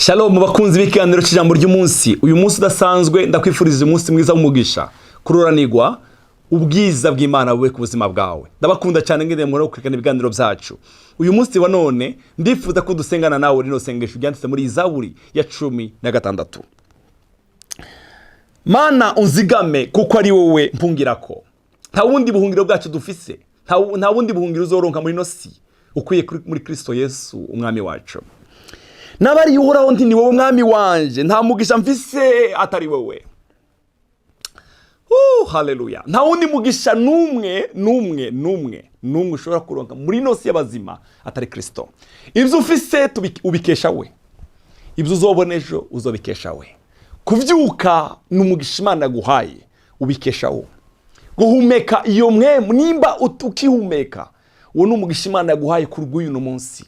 Shalom bakunzi b'ikiganiro cy'ijambo ry'umunsi. Uyu munsi udasanzwe, ndakwifuriza umunsi mwiza w'umugisha, kururanirwa, ubwiza bw'Imana bube ku buzima bwawe. Ndabakunda cyane ngende muri gukurikirana ibiganiro byacu. Uyu munsi wa none ndifuza ko dusengana nawe rino sengesho ryanditse muri Zaburi ya 16. Mana, unzigame kuko ari wowe mpungirako. Nta wundi buhungiro bwacu dufise, nta wundi buhungiro uzoronka muri ino si ukwiye muri Kristo Yesu umwami wacu. Nabariye Uhoraho nti: "Ni wowe mwami wanje, nta mugisha mfise atari wowe." Haleluya! Nta wundi mugisha n'umwe, n'umwe, n'umwe, n'umwe ushobora kuronka muri ino si y'abazima atari Kristo. Ibyo ufise ubikesha we, ibyo uzobona ejo uzobikesha we. Kubyuka ni umugisha Imana yaguhaye, ubikesha wo. Guhumeka iyo mwemu, nimba ukihumeka, uwo ni umugisha Imana yaguhaye kuri rw'uyu munsi.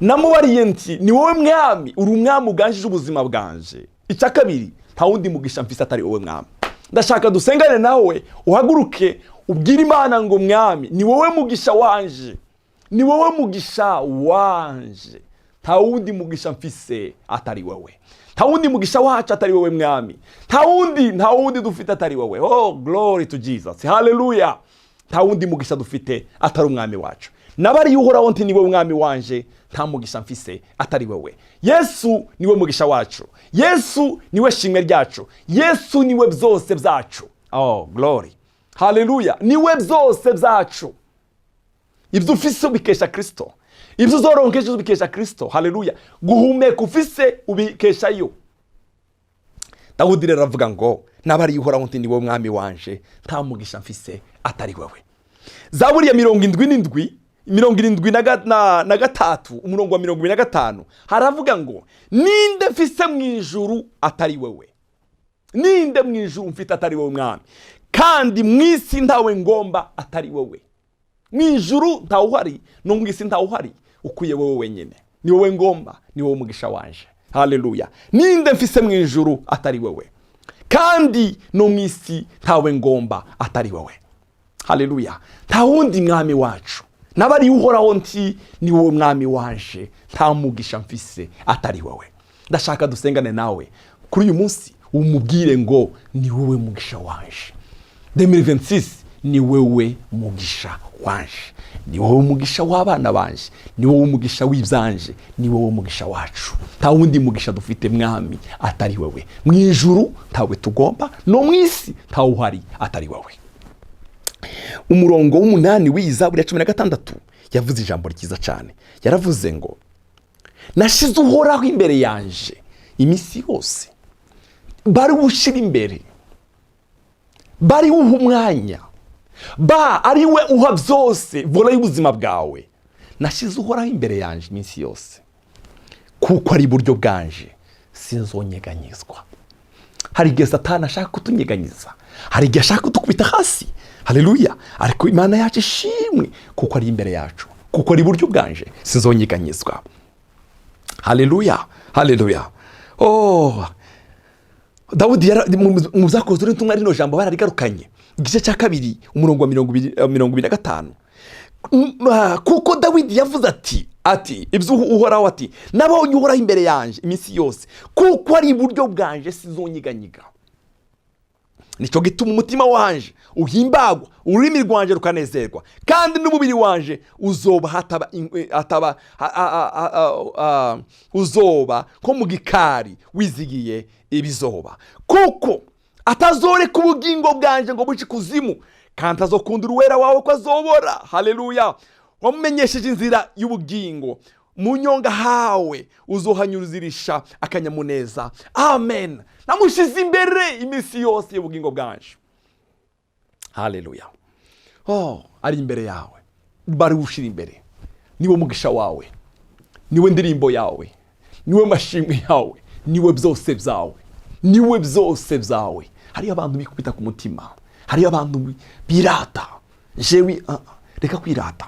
Namubariye nti: "Ni wowe mwami, uri umwami uganjije ubuzima bwanje." Icya kabiri, nta wundi mugisha mfise atari wowe mwami. Ndashaka dusengane nawe, uhaguruke ubwire Imana ngo: "Mwami, ni wowe mugisha wanje, ni wowe mugisha wanje, nta wundi mugisha mfise atari wowe, nta wundi mugisha wacu atari wowe mwami, nta wundi, nta wundi dufite atari wowe." Oh, glory to Jesus! Haleluya! Nta wundi mugisha dufite atari umwami wacu. Nabariye Uhoraho nti: "Niwe mwami wanje, nta mugisha mfise atari wowe." Yesu niwe mugisha wacu, Yesu niwe shimwe ryacu, Yesu niwe byose byacu. Oh, glory, haleluya! Niwe byose byacu. Ibyo ufise ubikesha Kristo, ibyo uzoronka ejo ubikesha Kristo. Haleluya! Guhumeka ufise ubikeshayo. Dawudi rero aravuga ngo: "Nabariye Uhoraho nti: 'Ni wowe mwami wanje, nta mugisha mfise atari wowe.'" Zaburi ya 77, 73, umurongo wa 25 haravuga ngo: "Ninde mfise mu ijuru atari wewe? Ninde mu ijuru mfite atari wowe mwami? Kandi mu isi ntawe ngomba atari wowe." Mu ijuru ntawe uhari, no mu isi ntawe uhari ukwiye wowe wenyine. Ni wowe ngomba, ni wowe mugisha wanje. Haleluya! Ninde mfise mu ijuru atari wowe? Kandi no mu isi ntawe ngomba atari wowe. Haleluya! Nta wundi mwami wacu. Nabariye Uhoraho nti: "Ni wowe mwami wanje, nta mugisha mfise atari wowe." Ndashaka dusengane nawe kuri uyu munsi, umubwire ngo: "Ni wowe mugisha wanje 2026, ni wowe mugisha wanje, ni wowe mugisha w'abana banje, ni wowe mugisha w'ibyanje, ni wowe mugisha wacu. Nta wundi mugisha dufite mwami atari wowe. Mu ijuru ntawe tugomba, no mu isi ntawe uhari atari wowe." Umurongo w'umunani w'iyi Zaburi ya 16 yavuze ijambo ryiza cyane. Yaravuze ngo: "Nashize Uhoraho imbere yanje iminsi yose." Bari bushyira imbere, bari uha umwanya, ba ari we uha byose volant y'ubuzima bwawe. "Nashize Uhoraho imbere yanje iminsi yose, kuko ari iburyo bwanje, sinzonyeganyezwa." Hari igihe Satani ashaka kutunyeganyiza, hari igihe ashaka kudukubita hasi. Haleluya! Ariko Imana yacu ishimwe kuko ari imbere yacu. "Kuko ari iburyo bwanje, sinzonyeganyezwa." Haleluya, haleluya! Oh, Dawudi mu Byakozwe n'Intumwa rino jambo bararigarukanye, igice cya kabiri, umurongo wa 25. Kuko Dawidi yavuze ati ibyo Uhoraho, ati: "Nabonye Uhoraho imbere yanjye iminsi yose, kuko ari iburyo bwanje, sinzonyiganyiga. Nicyo gituma umutima wanje uhimbagwa, ururimi rwanje rukanezerwa, kandi n'umubiri wanje uzoba hataba hataba uzoba nko mu gikari wizigiye ibizoba, kuko atazoreka ubugingo bwanje ngo buce ikuzimu, kandi azokundira Uwera wawe ko azobora." Haleluya! "Wamumenyesheje inzira y'ubugingo, mu nyonga hawe uzohanyuzirisha akanyamuneza." Amen. Namushize imbere iminsi yose y'ubugingo bwanje. Haleluya! Oh, ari imbere yawe, bari bushira imbere. Niwe mugisha wawe, niwe ndirimbo yawe, niwe mashimwe yawe, niwe byose byawe, niwe byose byawe. Hariyo abantu bikubita ku mutima, hariyo abantu birata. Jewe reka kwirata.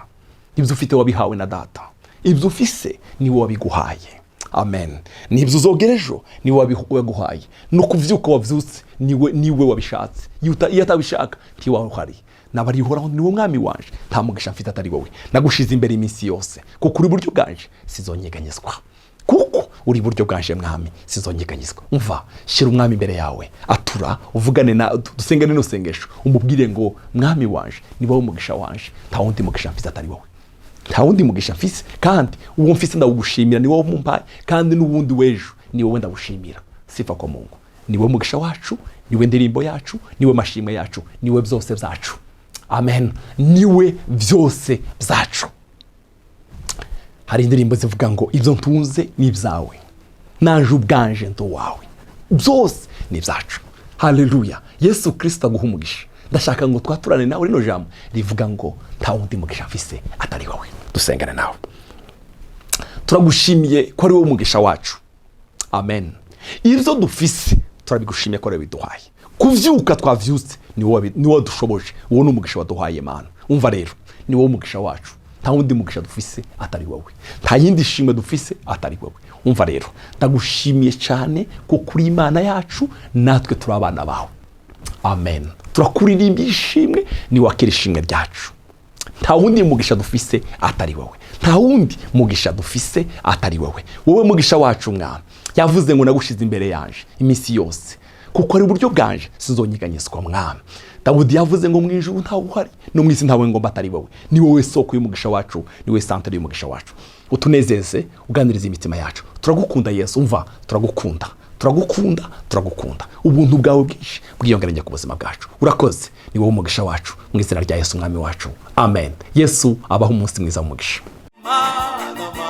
Ibyo ufite wabihawe na Data, ibyo ufise niwe wabiguhaye. Amen. Nibyo uzogera ejo niwe waguhaye, no kuvyuka wavyutse niwe wabishatse. Iyo atabishaka ntiwaba uhari. Nabari Uhoraho: "Niwe mwami wanje, nta mugisha mfite atari wowe. Nagushize imbere iminsi yose, kuko uri iburyo bwanje, sizonyeganyezwa." Kuko uri iburyo bwanje, Mwami, sinzonyeganyizwa. Umva, shyira Umwami imbere yawe, atura, uvugane na dusengane n'usengesho, umubwire ngo: "Mwami wanje, ni wowe umugisha wanje, nta wundi mugisha mfise atari wowe, nta wundi mugisha mfise, kandi uwo mfise ndawugushimira, ni wowe mumpaye, kandi n'uwundi w'ejo ni wowe ndawushimira." Sifa kwa Mungu. Ni wowe mugisha wacu, niwe ndirimbo yacu, niwe mashimwe yacu, niwe byose byacu. Amen. Niwe byose byacu. Hari indirimbo zivuga ngo: "Ibyo ntunze ni ibyawe, naje ubwanje ndi uwawe." Byose ni ibyacu. Haleluya! Yesu Kirisito aguha umugisha. Ndashaka ngo twaturane nawe rino jambo rivuga ngo: "Nta wundi mugisha mfise atari wowe." Dusengane nawe. Turagushimiye ko ari wowe umugisha wacu. Amen. Ibyo dufise turabigushimiye ko ari wowe biduhaye. Kuvyuka twavyutse ni wowe dushoboje, uwo ni umugisha waduhaye, Mana. Umva rero, ni wowe umugisha wacu, nta wundi mugisha dufise atari wowe, nta yindi shimwe dufise atari wowe. Umva rero, ndagushimiye cyane ko kuri Imana yacu, natwe turi abana bawe. Amen. Turakuririmba ishimwe, ni wakira ishimwe ryacu. Nta wundi mugisha dufise atari wowe, nta wundi mugisha dufise atari wowe, wowe mugisha wacu. Mwami yavuze ngo: "Nagushize imbere yanje iminsi yose, kuko ari uburyo bwanje, sinzonyeganyezwa." Mwami, Dawudi yavuze ngo: "Mu ijuru ntawe uhari, no mu isi ntawe ngomba atari wowe." Ni wowe soko y'umugisha wacu, ni wowe santere y'umugisha wacu. Utunezeze, uganirize imitima yacu. Turagukunda, Yesu. Umva, turagukunda, turagukunda, turagukunda. Ubuntu bwawe bwinshi bwiyongeranye ku buzima bwacu. Urakoze, ni wowe umugisha wacu. Mu izina rya Yesu Umwami wacu, amen. Yesu abaho umunsi mwiza w'umugisha. Mana.